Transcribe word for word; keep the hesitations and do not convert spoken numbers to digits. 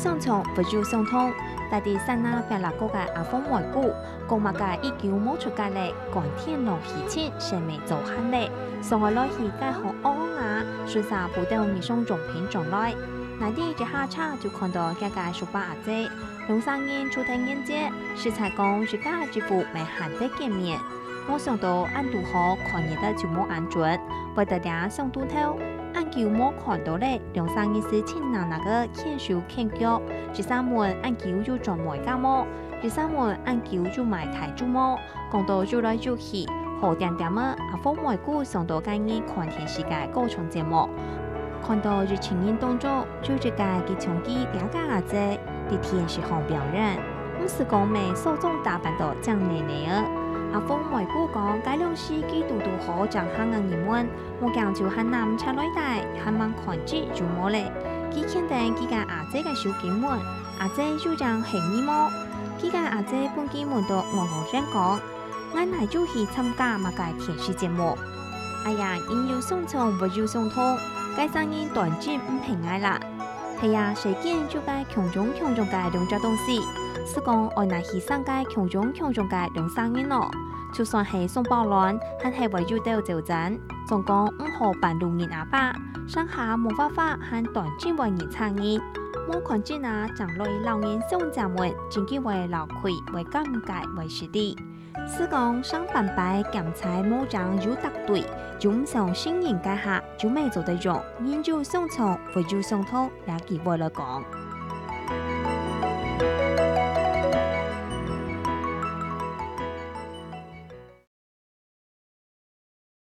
相像，物有相通，在地山那壁罅角个阿鳳妹牯，講麼个已久無出街咧，寒天落雨盡，生命做限咧，想愛來去街項尪尪啊，順續補兜日常用品轉來。𠊎兜一下車就看到厥个叔伯阿姊，兩儕人坐等迎接，實在講一家一戶乜罕得見面。無想到恁堵好，看日仔就無恁準，會在這相堵頭。恁久無看到咧，兩儕人係盡拿拿个牽手牽腳，一儕問恁久有轉妹家無？一儕問恁久有買大豬無？講到愈來愈氣，好恬恬仔，阿鳳妹牯想到該日看電視个歌唱節目，看到一群人當中，有一个佢像佢這个阿姊，在電視項表演，毋使講乜，梳妝打扮到靚膩膩仔。阿鳳妹牯講，該量時佢堵堵好正行个人問， 目鏡就還拿毋出來戴，還吂看著就無咧。佢牽等佢个阿姊个手緊問：「阿姊有影係你無？」佢个阿姊分佢問到戇戇然講：「𠊎哪有去參加麼个電視節目？」哎呀，人有相像，物有相通，該儕人斷真毋係𠊎啦。係啊，世間有个共樣共樣个兩隻東西，係講愛哪去生个共樣共樣个兩儕人哦。就算係雙胞卵，還係會有兜糾纏。 總講毋好扮路人阿伯，生下無法法還斷真會認差人。無看準啊，正來摎人相借問，正經會漏氣，會尷尬，會失禮。係講生半擺兼差無影有逐對，又毋想承認該下，又乜做得用，人有相像，物有相通，這句話來講。